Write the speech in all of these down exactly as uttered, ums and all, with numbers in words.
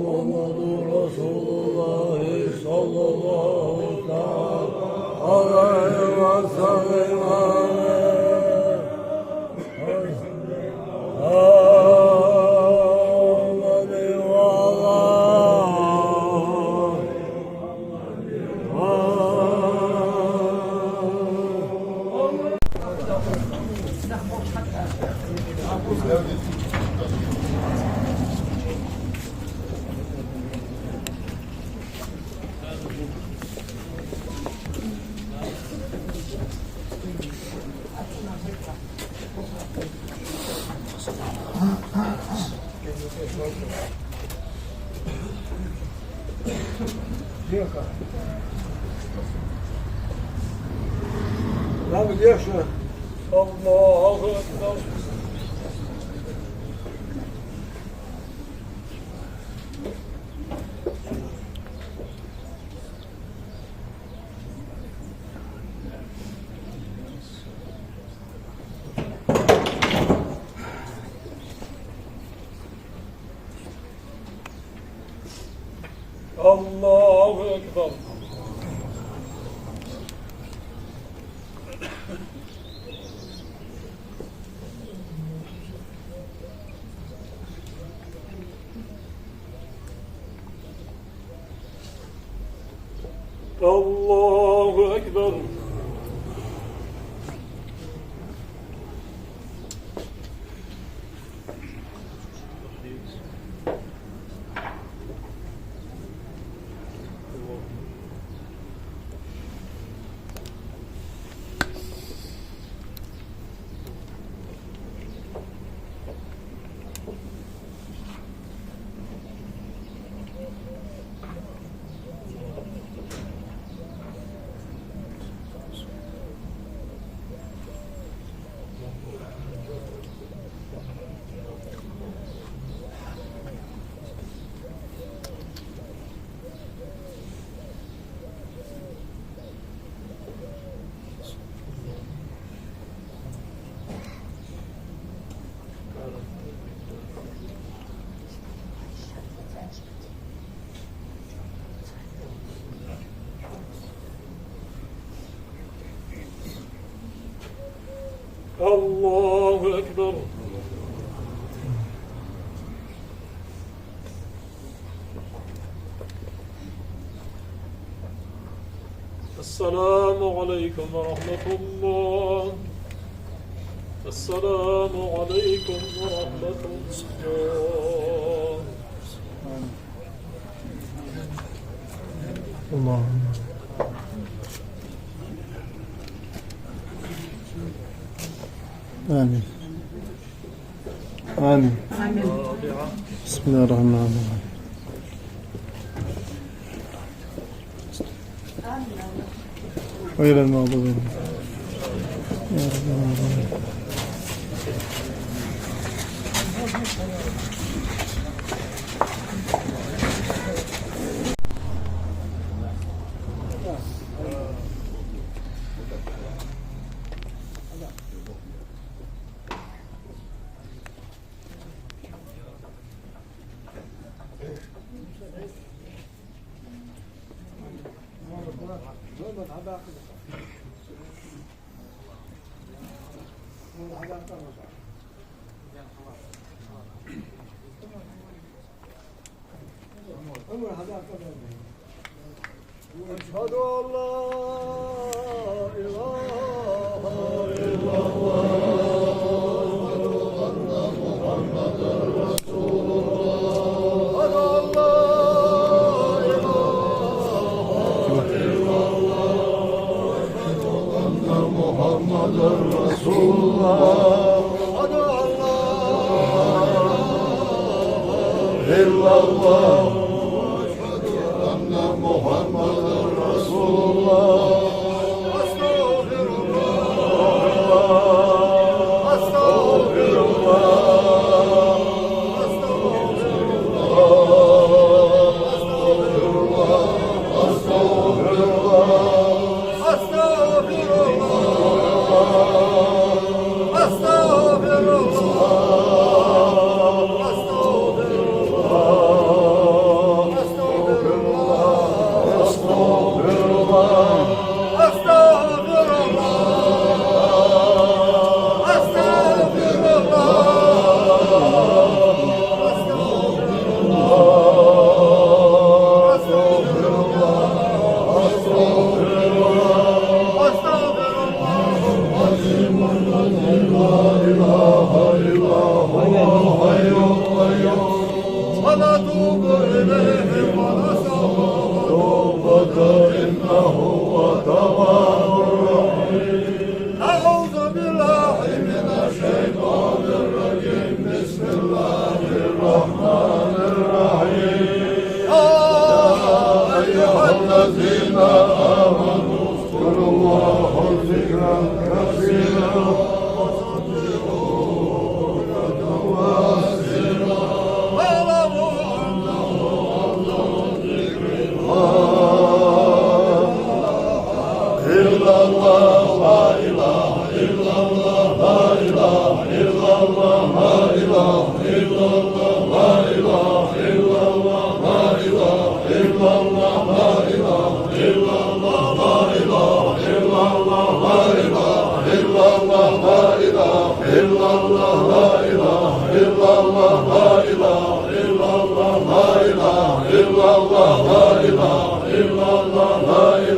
محمد رسول الله صلى الله تعالى عليه وسلم. الله أكبر. الله أكبر. السلام عليكم ورحمة الله. السلام عليكم ورحمة الله. اللهم آمين. آمين. بسم الله الرحمن الرحيم. غير المغضوب عليهم. يا رب العالمين. أشهد أن لا إله إلا الله. أشهد أن لا إله إلا الله. أشهد أن محمدا رسول الله. أشهد أن لا إله إلا الله. أشهد أن محمدا رسول الله. أستغفر الله. أستغفر الله. أستغفر الله. أستغفر الله. أستغفر الله. أستغفر الله. أستغفر الله. أستغفر الله. أستغفر الله. أستغفر الله. أستغفر الله. أستغفر الله. أستغفر الله. أستغفر الله العظيم الذي لا إله إلا هو الحي القيوم. ونتوب إليه ونسأل توبة إنه هو التواب الرحيم. أعوذ بالله من الشيطان الرجيم. بسم الله الرحمن الرحيم. يا أيها الذين آمنوا اذكروا الله ذكرا كثيرا. إلا الله، لا إله إلا الله، لا إله إلا الله، لا إله إلا الله، لا إله إلا الله، لا إله إلا الله، لا إله إلا الله، لا إله إلا الله، لا إله إلا الله، لا إله إلا الله، لا إله إلا الله، لا إله إلا الله، لا إله إلا الله، لا إله إلا الله، لا إله إلا الله، لا إله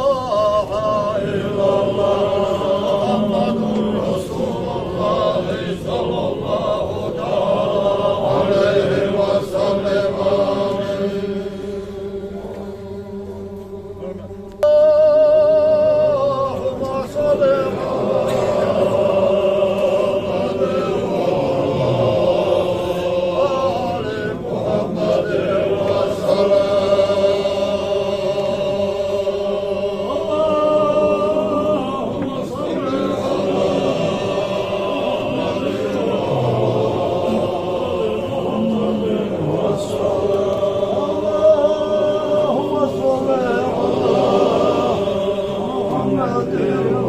إله إلا الله محمد رسول الله صلى الله تعالى عليه وسلم. آمين. اللهم صل على محمد وعلى آل محمد وسلم. اللهم صل على محمد وعلى آل محمد وسلم. اللهم صل على محمد وعلى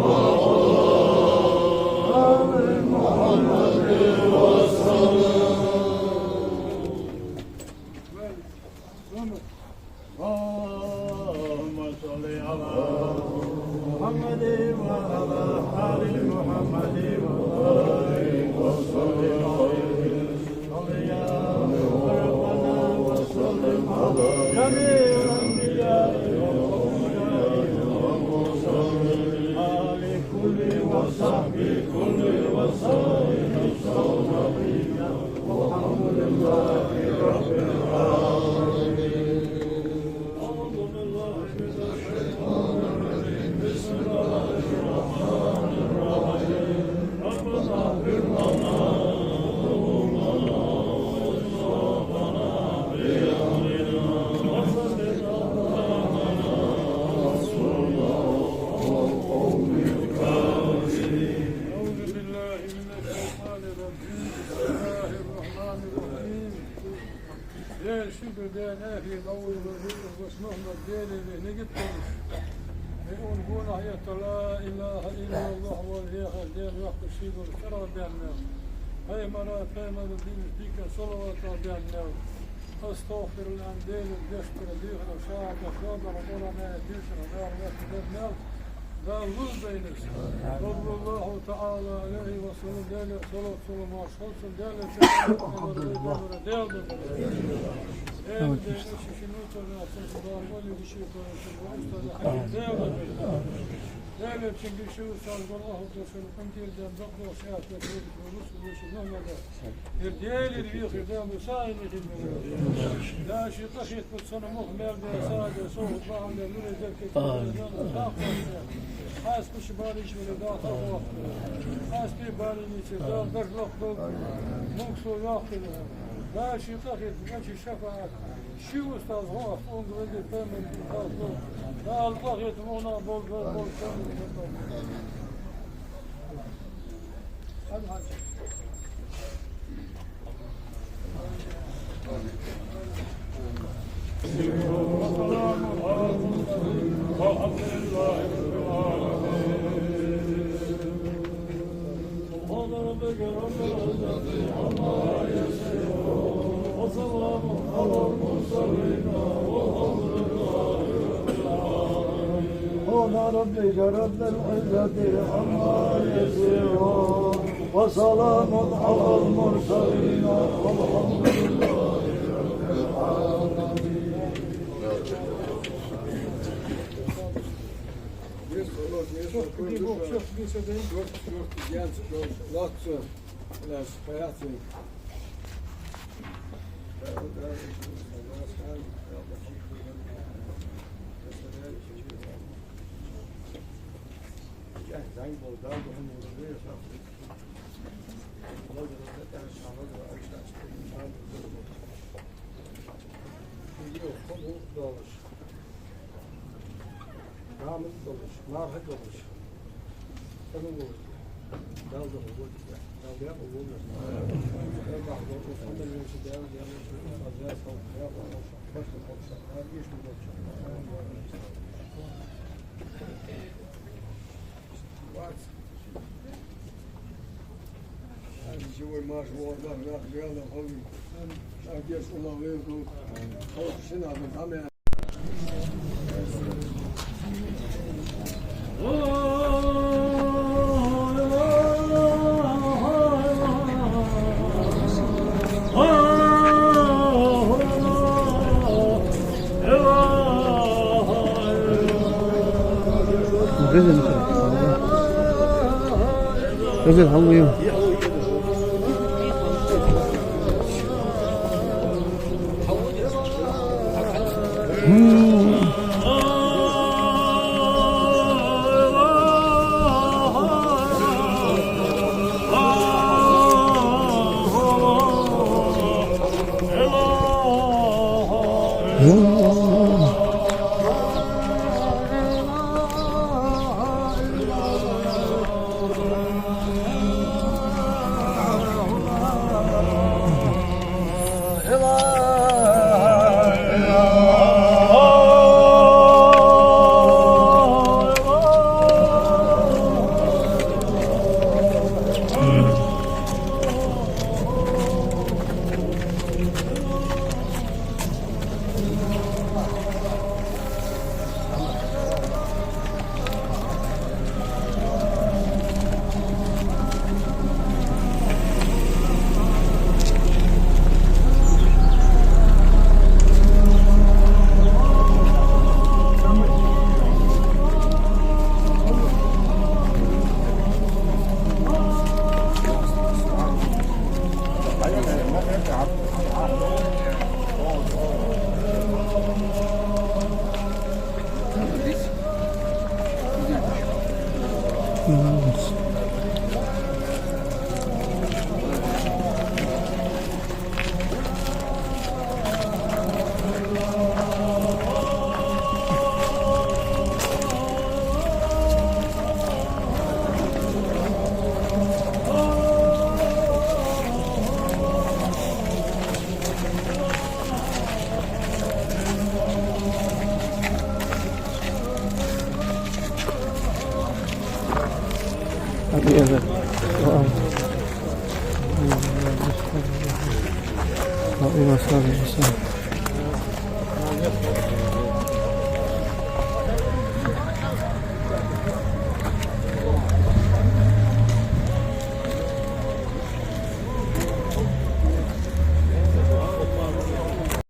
آل محمد وسلم. اللهم صل على محمد وعلى آل محمد وبارك وسلم عليه. صل يا ربنا وسلم على جميع الأنبياء والأولياء والمرسلين، آل كل وصحبه كل وسلم. والحمد لله رب العالمين. أعوذ بالله من الشيطان الرجيم. بسم الله الرحمن الرحيم. ربنا اغفر لنا ذنوبنا وإسرافنا في أمرنا وثبت أقدامنا وانصرنا على القوم الكافرين. أعوذ بالله من الشيطان الرجيم. بسم الله الرحمن الرحيم. Дела шугара, Дела аьхар, Дала веза воккха Мухьаммад Дела ве нигат долаш. Вай укх гонахьа этта لا إله إلا الله волча Дела воккха ший долаш чӀоагӀа баьннав. Пайхамара, пайхамара динах дика салават баьннав. أستغفر الله аьнна, Делага дешдар, дехар, шахӀадат, шодар, Къуръан аят дешар, Дала веза баьннав. Дала лузбайнас. صلى الله تعالى عليه وسلم, Дела салот салам хилда цунна, Дела чу Дела ду. Дала ший къахетам, вачий шафаӀат, ший устаз гӀо, онда везде пайхамар, Дала къахетам, вона бол, бол, бол, سبحان ربك رب العزة عما يصفون، وسلام على المرسلين، والحمد لله رب العالمين. غزل، غزل، حلو يوم.